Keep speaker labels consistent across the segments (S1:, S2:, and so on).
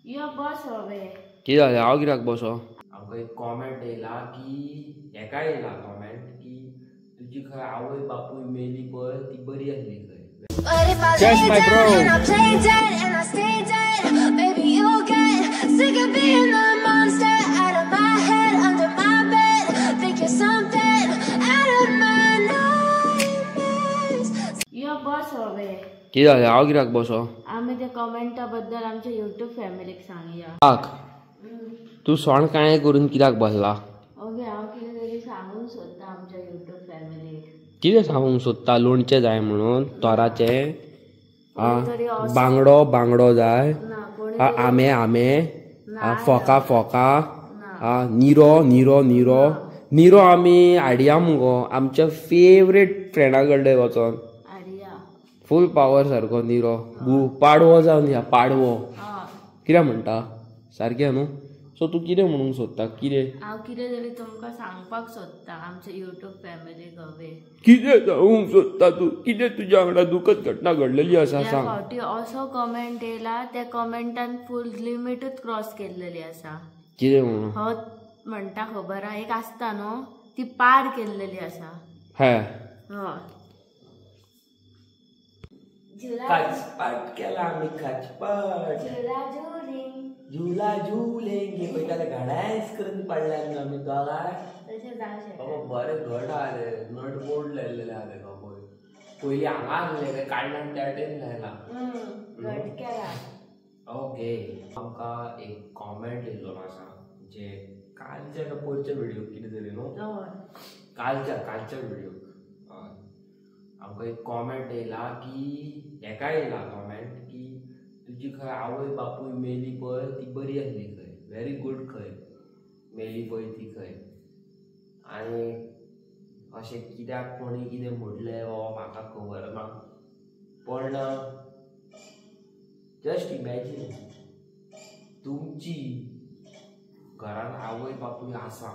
S1: यो बस हवे.
S2: कितें जालें? हांव कित्याक बसो? आमकां एक कॉमेंट येयला की हेका येयला कॉमेंट की तुजी खंय आवय बापूय मेली पळय ती बरी आसली खंय.
S3: Yes, my bro. And I play dead and I stay dead. Baby, you'll get sick of being the monster. Out of my head, under my bed. Think you're something out of my nightmares.
S1: यो बस हवे.
S2: कितें जालें? हांव कित्याक बसो?
S1: आमी त्या कॉमेंटा बद्दल आमच्या यूट्यूब फॅमिलीक सांगया.
S2: तूं सोंड कांय करून कित्याक बसला?
S1: ओके, हांव कितें तरी सांगूंक सोदता आमच्या यूट्यूब फॅमिलीक.
S2: कितें सांगूंक सोदता? लोणचें जाय म्हणून, तोराचें, बांगडो बांगडो जाय, आमे आमे, फोका फोका, निरो निरो निरो निरो. आमी हाडया मुगो आमच्या फेवरेट फ्रेंडा कडले वचोन. फूल पावर सारको निरो. पाडवो जावन या पाडवो कित्याक म्हणटा सारकें न्हू? सो तूं कितें म्हणूंक सोदता? कितें
S1: हांव कितें तरी तुमकां सांगपाक सोदता आमच्या यूट्यूब फॅमिलीक. हवे
S2: कितें सांगूंक सोदता तूं? कितें तुज्या वांगडा दुखद घटना घडलेली आसा सांग.
S1: फावटी असो कॉमेंट येयला, त्या कॉमेंटान फूल लिमिटूच क्रॉस केल्लेली आसा.
S2: कितें म्हणून
S1: हो म्हणटा खबर आहा, एक आसता न्हू ती पार केल्लेली आसा.
S2: हय
S4: खचपट केला आमी, खचपट. झुला झुलेंगे पळय घडायच करून पडल्या न्हू आमी दोगांय. बाबा बरें घट आहा, नट बोर्ड लायलेले आहा तेका पळय. पयलीं हांगा आसलें काडला आनी त्या वटेन लायला. ओके, आमकां एक कॉमेंट येयल्लो आसा जे कालच्या काय पयरच्या व्हिडिओ कितें तरी न्हू, कालच्या कालच्या व्हिडिओ आमकां एक कॉमेंट येयला की हेका येयला कॉमेंट की तुजी खंय आवय बापूय मेली पळय ती बरी आसली खंय, व्हेरी गूड खंय मेली पळय ती खंय. आनी अशें कित्याक कोणी कितें म्हणलें बाबा म्हाका खबर ना, पण जस्ट इमॅजीन तुमची घरान आवय बापूय आसा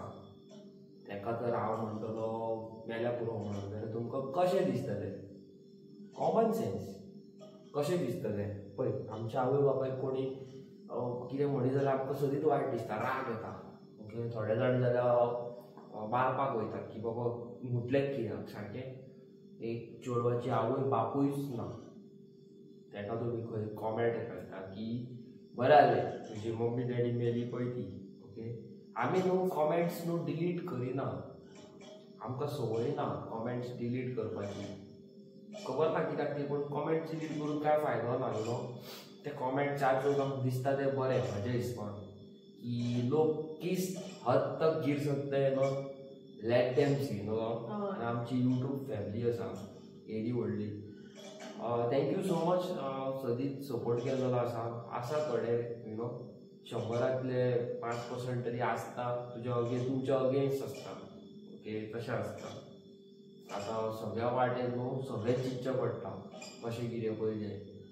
S4: तेका तर हांव म्हणटलो मेल्या पुरो म्हणून, जाल्यार तुमकां कशें दिसतलें? कॉमन सेन्स कशें दिसतलें? पळय आमच्या आवय बापायक कोणी कितें म्हणीत जाल्यार आमकां सदींच वायट दिसता, राग येता. ओके, थोडे जाण जाल्यार मारपाक वयतात की बाबा म्हटलें कित्याक सारकें. एक चेडवाची आवय बापूयच ना तेका तुमी खंय कॉमेंट घालता की बरें जालें तुजी मम्मी डॅडी मेली पळय ती. ओके, आमी न्हू कॉमेंट्स न्हू डिलीट करिना, आमकां संवय ना कॉमेंट्स डिलीट करपाची. खबर ना कित्याक ती, पूण कॉमेंट्स डिलीट करून कांय फायदो ना. You know ते कॉमेंट चार चौगांक दिसता ते बरें म्हाज्या हिसपान की लोक किस हद तक गिर सकता you know, let them see न्हू. आनी आमची यूट्यूब फॅमिली आसा एदी व्हडली. Thank you so much, सदींच सपोर्ट केल्लो आसा. आसा थोडे you know 100रांतले 5% तरी आसता तुज्या अगेन्स्ट, तुमच्या अगेन्स्ट आसता. ओके, तशें आसता. आतां सगळ्या वाटेन न्हू सगळें चिंतचें पडटा कशें कितें पळय.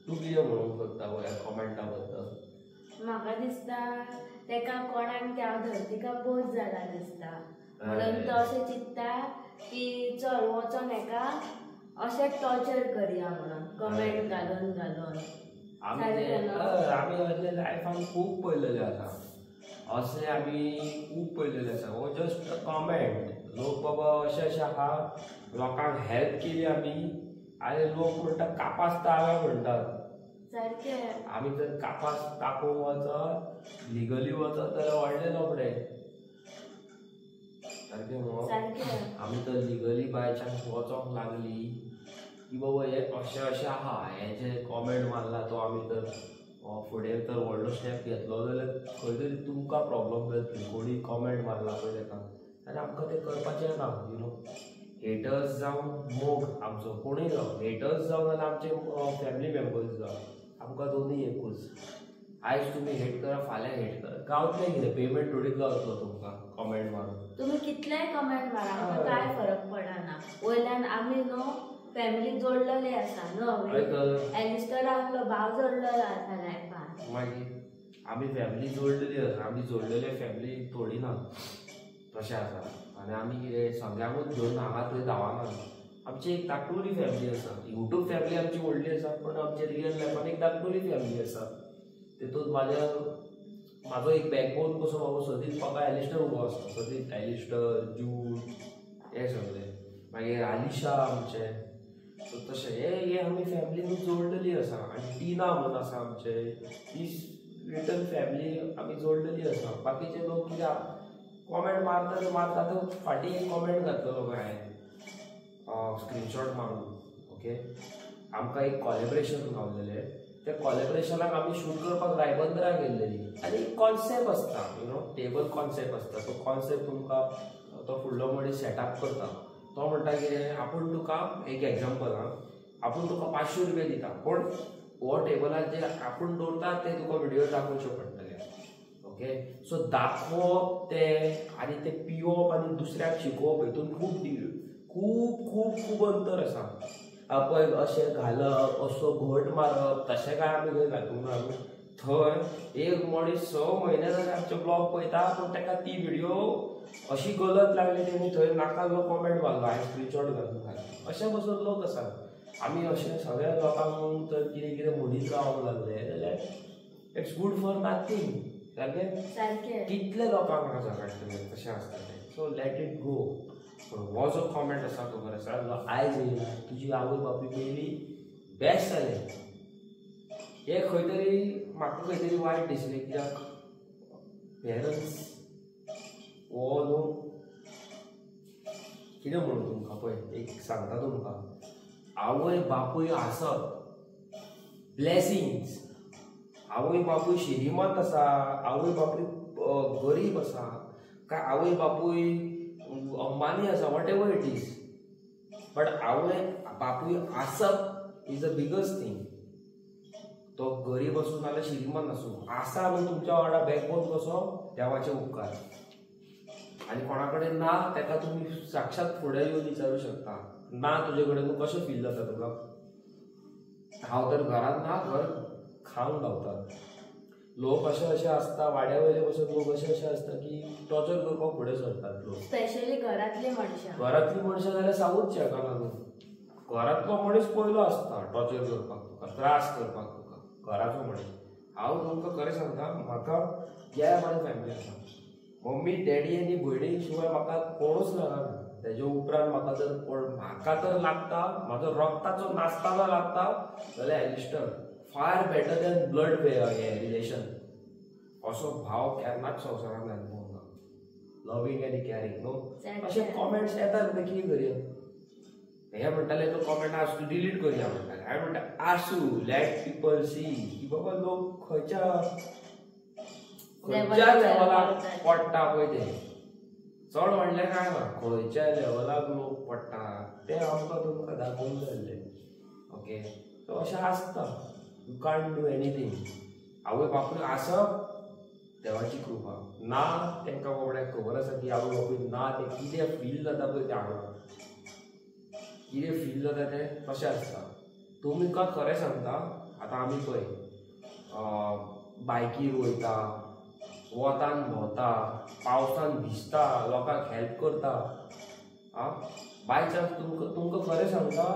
S4: तूं कितें म्हणूंक सोदता ह्या कॉमेंटा बद्दल?
S1: म्हाका दिसता तेका कोणाक त्या धर्तिका बोध जाला दिसता, म्हणून तो अशें चिंत्ता की चल वचोन हेका अशें टॉर्चर करया म्हणून कमेंट घालून घालून.
S2: आमी असले लायफान खूब पळयलेले आसा, असले आमी खूब पळयलेले आसा. हो जस्ट कॉमेंट, लोक बाबा अशें अशें आहा, लोकांक हेल्प केली आमी आनी लोक म्हणटा कापास ताव्या म्हणटात.
S1: सारकें
S2: आमी जर कापास तापोवंक वचत, लिगली वचत जाल्यार व्हडले लफडे. सारकें न्हू? आमी तर लिगली बाय चान्स वचोंक लागली की बाबा हे अशें अशें आहा, हे जे कॉमेंट मारला तो आमी तर फुडें तर व्हडलो स्टेप घेतलो जाल्यार खंय तरी तुमकां प्रॉब्लम जातली. कोणी कॉमेंट मारला पळय तेका, आनी आमकां तें करपाचें ना. You know haters जावं मोग आमचो कोणूय जावं, हेटर्स जावं नाल्यार आमचे फॅमिली मेम्बर्स जावं, आमकां दोनूय एकूच. आयज तुमी हेट करा, फाल्यां हेट करा, गावतलें कितें? पेमेंट थोडीच गावतलो तुमकां कॉमेंट मारून.
S1: तुमी कितलेय कमेंट मारा, आमकां कांय फरक पडना. वयल्यान आमी न्हू फॅमिली जोडलेली आसा न्हू, एलिस्टर आपलो भाव जोडलेलो आसा लायफान.
S2: मागीर आमी फॅमिली जोडलेली आसा, आमी जोडलेले फॅमिली थोडी ना तशें आसा. आनी आमी कितें सगळ्यांकूच घेवन हांगा थंय धांवना. आमची एक धाकटुली फॅमिली आसा, यूट्यूब फॅमिली आमची व्हडली आसा, पण आमची रियल लायफान एक धाकटुली फॅमिली आसा. तेतूंत म्हाज्या
S4: म्हाजो एक बॅकबोन कसो बाबा सदींच म्हाका एलिस्टर उबो आसता, सदींच एलिस्टर, जूड हे सगळे, मागीर आलिशा आमचें. सो तशें हे आमी फॅमिली जोडलेली आसा. आनी टिना म्हणून आसा आमचें, ही लिटल फॅमिली आमी जोडलेली आसा. बाकीचे लोक कित्याक कॉमेंट मारता ते मारता, तो फाटीं एक कॉमेंट घातलेलो हांवें स्क्रिनशॉट मारून. ओके, आमकां एक कॉलेब्रेशन गावलेलें, त्या कॉलेब्रेशनाक आमी शूट करपाक रायबंदरा गेल्लेली. आनी एक कॉन्सेप्ट आसता, you know, table concept आसता. तो कॉन्सेप्ट तुमकां तो फुडलो मनीस सेटअप करता. तो म्हणटा कितें, आपूण तुका एक एग्जाम्पल आं, आपूण तुका 500 रुपया दिता, पूण हो टेबलार जे आपूण दवरता ते तुका व्हिडियो दाखोवचे पडटले. ओके, सो दाखोवप ते आनी ते पिवप आनी दुसऱ्याक शिकोवप हितून खूब खूब खूब खूब अंतर आसा. पळय अशें घालप, असो घट मारप, तशें काय आमी खंय घातूंक ना. थंय एक मनीस 6 म्हयने जाले आमचे ब्लॉग पळयता, पूण ताका ती व्हिडियो अशी गलत लागली तेणी थंय नाका जो कॉमेंट मारलो, हांवें स्क्रिनशॉट घालून घातलो. अशें बसून लोक आसा. आमी अशें सगळ्या लोकांक तर कितें कितें म्हणीत रावंक लागले जाल्यार it's good for nothing. सारकें
S1: सारकें
S4: कितले लोकांक आसा काडटले, तशें आसता तें. So let it go. पूण हो जो कॉमेंट आसा खबर आसा, जो आयज येयला तुजी आवय बापूय मेली बेस्ट जालें, हें खंय तरी म्हाका खंय तरी वायट दिसलें. कित्याक पेरंट्स हो न्हू कितें म्हणूं तुमकां, पळय एक सांगता तुमकां, आवय बापूय आसप ब्लेसिंग्स. आवय बापूय श्रीमंत आसा, आवय बापूय गरीब आसा, काय आवय बापूय अंबानी आसा, whatever it is, but आवय बापूय आसप is the biggest thing. तो गरीब आसूं नाल्यार श्रीमंत आसूं, आसा न्हू तुमच्या वांगडा बॅकबोन कसो, देवाचे उपकार. आनी कोणा कडेन ना ताका तुमी साक्षात फुडें येवन विचारूं शकता, ना तुजे कडेन न्हू कशें फील जाता तुका. हांव तर घरांत ना, घर खावंक गावता. लोक अशे अशे आसता, वाड्या वयले पसून लोक अशे अशे आसता की टॉर्चर करपाक फुडें सरतात लोक,
S1: स्पेशली घरांतली मनशां.
S4: घरांतली मनशां जाल्यार सांगूच शकना न्हू. घरांतलो मनीस पयलो आसता टॉर्चर करपाक तुका, त्रास करपाक तुका, घराचो मनीस. हांव तुमकां खरें सांगता, म्हाका ज्या म्हाजी फॅमिली आसा, मम्मी डॅडी आनी भयणी शिवाय म्हाका कोणूच लागना. तेजे उपरांत म्हाका जर कोण म्हाका तर लागता, म्हाजो रक्ताचो नासतना लागता जाल्यार Alistair far better than blood हे रिलेशन. असो भाव केन्नाच संवसारांत अनुभव ना, लवींग आनी कॅरिंग न्हू. अशे कॉमेंट्स येतात न्हू, कितें करया. हे म्हणटाले तो कॉमेंट आसूं डिलीट करया म्हणटाले. हांवें म्हणटा आसूं, लेट पिपल सी की बाबा लोक खंयच्या खंयच्या लेवलाक पडटा पळय ते. चड व्हडलें कांय ना, खंयच्या लेवलाक लोक पडटा ते आमकां तुमकां दाखोवंक जाल्लें. ओके, सो अशें आसता, you can't do anything. आवय बापूय आसप देवाची कृपा ना, तांकां बाबड्याक खबर आसा की आवय बापूय ना, तें कितें फील जाता पळय तें हांगा कितें फील जाता तें तशें आसता. तुमकां खरें सांगता, आतां आमी पळय बायकीर वयता, वतान भोंवता, पावसान भिजता, लोकांक हेल्प करता. आं, बाय चान्स तुमकां तुमकां खरें सांगता,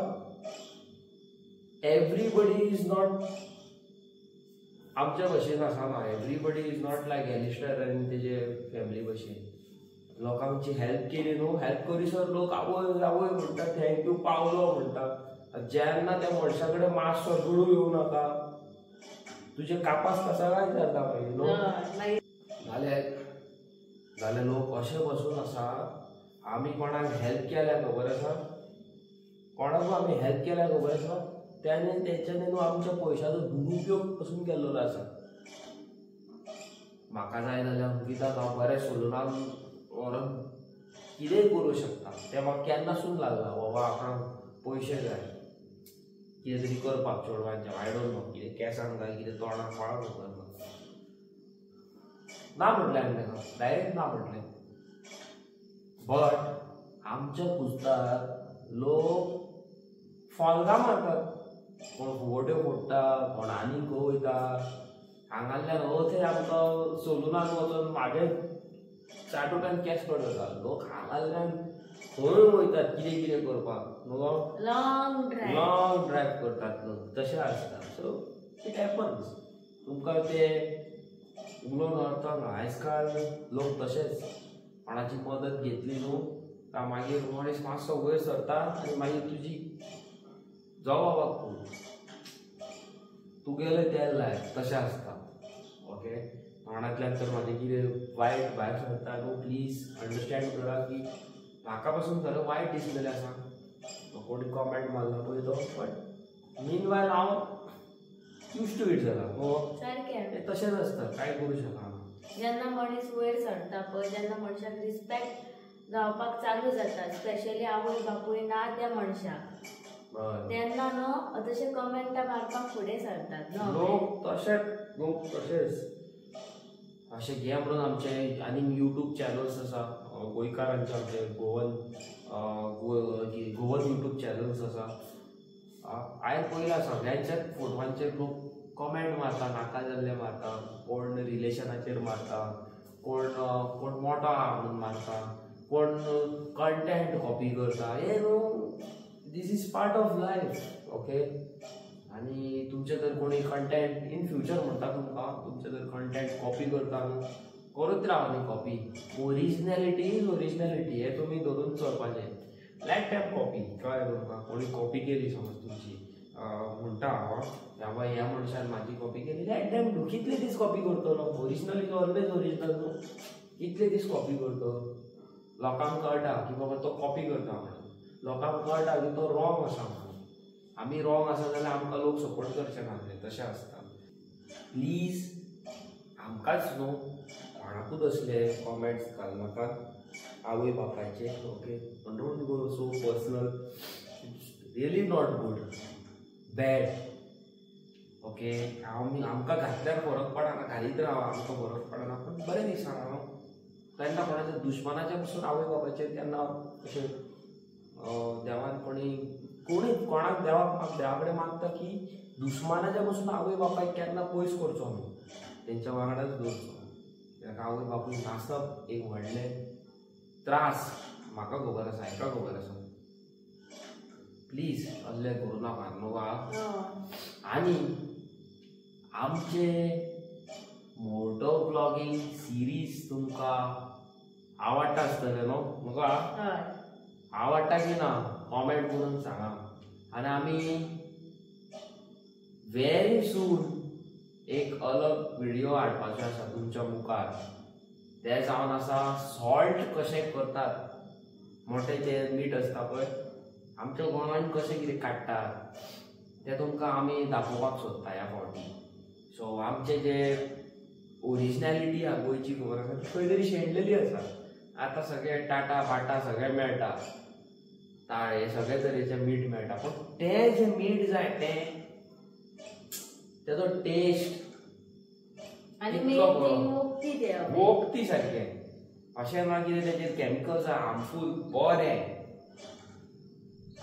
S4: एवरीबडी is not आमच्या भशेन आसना. Everybody is not like Alistair आनी तेजे फॅमिली भशेन. लोकांची हेल्प केली न्हू, हेल्प करीसर लोक आवय आवय म्हणटा, thank you पावलो म्हणटा. जेन्ना त्या मनशा कडेन मातसो दुडू येवं नाका, तुजे कापास कसा काय जाता मागीर न्हू. जाल्यार जाल्यार लोक अशे बसून आसा, आमी कोणाक हेल्प केल्या खबर आसा, कोणाकूय आमी हेल्प केल्या खबर आसा, त्याने तेच्यानी न्हू आमच्या पयशाचो दुरुपयोग पसून केल्लो आसा. म्हाका जाय जाल्यार अंकिताक हांव बरें सलुनान व्हरोन कितेंय करूं शकता. तें म्हाका केन्नासून लागला, बाबा आपणाक पयशे जाय कितें तरी करपाक चेडवांचें, I don't know कितें केंसांक जाय, कितें तोंडाक, कोणाक खबर ना. ना म्हटलें हांवें ताका, डायरेक्ट ना म्हटलें. बट आमच्या कुस्तार लोक फोल्गां मारतात, कोण फुगोट्यो फोडटा, कोण आनीक खंय वयता. हांगांतल्यान अथंय आमकां सलुनान वचोन म्हाजे 60 रुपयान कॅश कट जाता. लोक हांगांतल्यान खंय वयतात कितें कितें करपाक, लॉंग ड्रायव करतात लोक, तशें आसता. सो it happens, तुमकां ते उलोवन अर्थ ना. आयज काल लोक तशेंच कोणाची मदत घेतली न्हू काय मागीर मनीस मातसो वयर सरता आनी मागीर तुजी जबाब तूं तुगेलें तेल लाय तशें आसता. ओके, तोंडांतल्यान तर म्हाजें कितें वायट भायर सरता न्हू, प्लीज अंडरस्टँड करा की म्हाका पासून खरें वायट दिसलेलें आसा. कोणी कॉमेंट मारला पळय तो, बट मीन वायल हांव यूज टू it जाला. सारकें तशेंच आसता, कांय करूं शकना.
S1: जेन्ना मनीस वयर सरता पळय तेन्ना मनशाक रिस्पेक्ट गावपाक चालू जाता, स्पेशली आवय बापूय ना त्या मनशाक, तेन्ना न्हू तशे कमेंटा मारपाक फुडें सरतात
S4: लोक. तशेंच लोक तशेंच अशें घे म्हणून आमचे आनीक यूट्यूब चॅनल्स आसा गोंयकारांचे, आमचे गोवन गोवन यूट्यूब चॅनल्स आसा. हांवें पळयलां सगळ्यांच्याच फोटवांचेर लोक कमेंट मारता, नाका जाल्ले मारता, कोण रिलेशनाचेर मारता, कोण कोण मोटो आहा म्हणून मारता, कोण कंटेंट कॉपी करता. हे न्हू, this is part of life. Okay, आनी तुमचे जर कोणी कंटेंट इन फ्युचर म्हणटा तुमकां, तुमचे जर कंटेंट कॉपी करता न्हू, करत रावा न्ही कॉपी. ओरिजिनॅलिटी is originality हें तुमी धरून चलपाचें. लेट देम कॉपी, कळ्ळें तुमकां? कोणी कॉपी केली समज तुमची, म्हणटा हांव बाबा ह्या मनशान म्हाजी कॉपी केली, लेट देम do. कितले दीस कॉपी करतलो? ओरिजिनल is always original न्हू. कितले दीस कॉपी करतलो? लोकांक कळटा की बाबा तो कॉपी करता म्हणून, लोकांक कळटा की तो रॉंग आसा म्हणून. आमी रॉंग आसा जाल्यार आमकां लोक सपोर्ट करचे ना, तशें आसता. प्लीज आमकांच न्हू कोणाकूच असले कॉमेंट्स घालनाकात आवय बापायचे. Okay, don't go so personal, it's really not good, bad. Okay, हांव आमकां घातल्यार फरक पडना, घालीत रावा, आमकां फरक पडना, पूण बरें दिसना न्हू केन्ना कोणाच्या दुश्मनाच्या पसून आवय बापायचेर केन्ना अशें देवान कोणी कोणी कोणाक देवाक देवा कडेन मागता की दुश्मनाच्या पसून आवय बापायक केन्ना पयस करचो न्हू, तेंच्या वांगडाच दवरचो. कित्याक आवय बापूय नासप एक व्हडलें त्रास, म्हाका खबर आसा, हेका खबर आसा. प्लीज असलें करूं नाका न्हू. आनी आमचे मोटो ब्लॉगिंग सिरीज तुमकां आवडटा आसतलें न्हू? म्हाका आवडटा की ना कॉमेंट करून सांगा. आनी आमी वेरी सून एक अलग व्हिडिओ हाडपाचो आसा तुमच्या मुखार. ते जावन आसा सॉल्ट कशें करतात, मोठे जे मीठ आसता पळय आमच्या गोंयांत कशें कितें काडटात तें तुमकां आमी दाखोवपाक सोदता ह्या फावटी. सो आमचे जे ओरिजिनॅलिटी आहा गोंयची खबर आसा ती खंय तरी शेणलेली आसा. आतां सगळे टाटा बाटा सगळें मेळटा, ताळे सगळे तरेचें मीठ मेळटा, पूण तें जें मीठ जाय तें तेजो टेस्ट वखदी सारकें. अशें ना कितें तेजेर केमिकल्स आहा, हार्मफूल, बरें.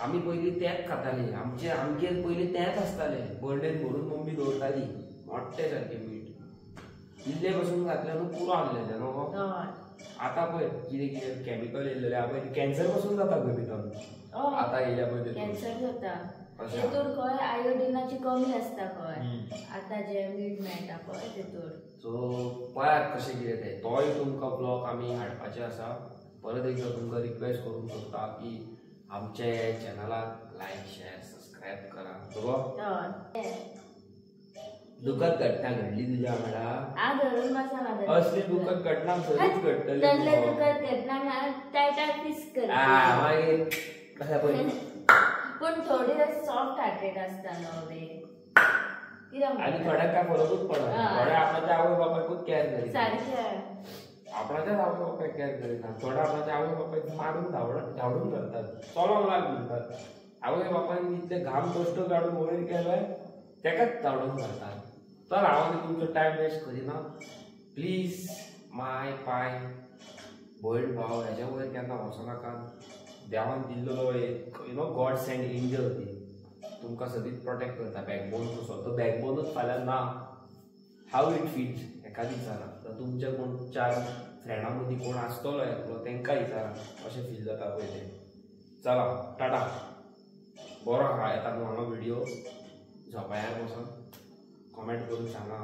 S4: आमी पयलीं तेंच खातालीं, आमचे आमगेर पयलीं तेंच आसतालें, बर्डेन भरून मम्मी दवरताली मोट्टें सारकें मीठ. इल्लें पसून घातलें न्हू पुरो आहलेलें न्हू. आतां पळय कितें कितें केमिकल येयलेलें आहा पळय, कॅन्सर पसून जाता पळय भितर. आतां येयल्या पळय
S1: कॅन्सर जाता, तेतूर खंय आयोडिनाची कमी आसता खंय, आतां जें मीठ मेळटा पळय तेतूर.
S4: सो पळयात कशें कितें तें, तोय तुमकां ब्लॉग आमी हाडपाचे आसा. परत एकदां तुमकां रिक्वेस्ट करूंक सोदता की आमचे चॅनलाक लायक शेअर सबस्क्रायब करा. बरोबर? दुखद घटना घडली तुज्या वांगडा? असली दुखद घटना सगळीच घडटली.
S1: दुखद घटना
S4: मागीर कशें पळय,
S1: पूण थोडी सॉफ्ट हार्टेड आसता न्हू वे,
S4: आनी थोड्यांक काय फरकूच पडना. थोडे आपणाच्या आवय बापायकूच कॅर करिना,
S1: सारकें
S4: आपणाच्याच आवय बापायक कॅर करिना. थोडे आपणाच्या आवय बापायक मारून धांवडून घालतात, चलोंक लाग म्हणटात. आवय बापायन इतले घाम कश्ट काडून वयर केले तेकाच धांवडून घालतात. तर हांव आनी तुमचो टायम वेस्ट करिना. प्लीज my पाय भयण भाव हेज्या वयर केन्ना वचनाका. देवान दिल्लो एक you know God send angel ती तुमकां सदींच प्रोटेक्ट करता. बॅकबोन कसो तो बॅकबोनूच फाल्यां ना, how it feels हेका विचारा. तर तुमच्या कोण चार फ्रेंडां मदीं कोण आसतलो एकलो तेंकां विचारा कशें फील जाता पळय तें. चला टाटा, बरो आहा येता न्हू हांगा व्हिडिओ, झोपायार वचोन कॉमेंट करून सांगा.